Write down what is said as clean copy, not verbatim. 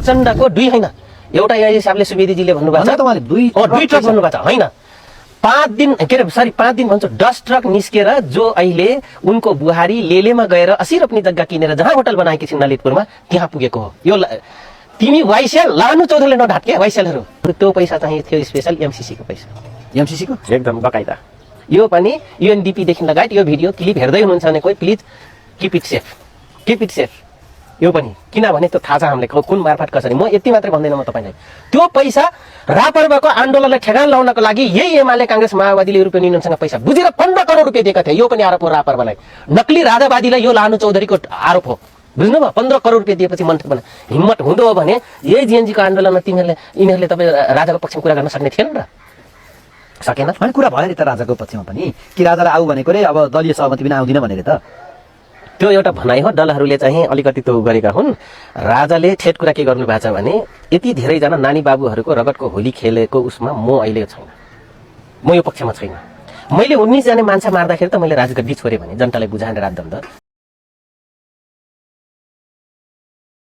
प्रचण्डको 2 हैन, एउटा यहाँ हिसाबले सुवेदीजीले भन्नुभएको छ उहाँले 2 ट्रक भन्नुभएको छ हैन। 5 दिन के अरे सरी 5 दिन भन्छ 10 ट्रक निस्केर जो अहिले उनको बुहारी लेलेमा गएर 80 रोप्ने जग्गा किनेर जहाँ होटल बनाएकी छिन् ललितपुरमा त्यहाँ पुगेको हो। यो तिमी वाइसेल लानु चौधरीले नढाट्के वाइसेलहरू, त्यो पैसा चाहिँ थियो स्पेशल एमसीसी को पैसा। एमसीसी को एकदम बकाइदा। यो पनि यूएनडीपी देखि लगायत यो भिडियो क्लिप हेर्दै हुनुहुन्छ भने कोही प्लिज कीप इट सेफ। यो पनि किनभने त्यो थाहा छ हामीले कुन मार्फत कसरी। म यति मात्रै भन्दैन म तपाईलाई, त्यो पैसा रापरबाको आन्दोलनलाई ठेगान लाउनको लागि यही एमाले कांग्रेस माओवादीले युरोपियन युनियनसँग पैसा बुझेर 15 करोड रुपैयाँ दिएका थिए। यो पनि आरोप हो रापरबालाई, नक्ली राजावादीलाई यो लानु चौधरीको आरोप हो। बुझ्नुभयो? 15 करोड रुपैयाँ दिएपछि मन्त्री बना। हिम्मत हुँदो हो भने यही जीएनजीको आन्दोलनमा यिनीहरूले तपाईँ राजाको पक्षमा कुरा गर्न सक्ने थिएन र सकेन। अनि कुरा भयो नि त राजाको पक्षमा पनि कि राजालाई आऊ भनेको रे अब दलीय सहमति बिना आउँदिन भनेर त त्यो एउटा भनाइ हो। दलहरूले चाहिँ अलिकति त्यो गरेका हुन्। राजाले ठेट कुरा के गर्नु भएको छ भने यति धेरैजना नानी बाबुहरूको रगतको होली खेलेको उसमा म अहिले छैन, म यो पक्षमा छैन। मैले 19 जना मान्छे मार्दाखेरि त मैले राजगद्दी छोडेँ भने जनतालाई बुझाएर राजदण्ड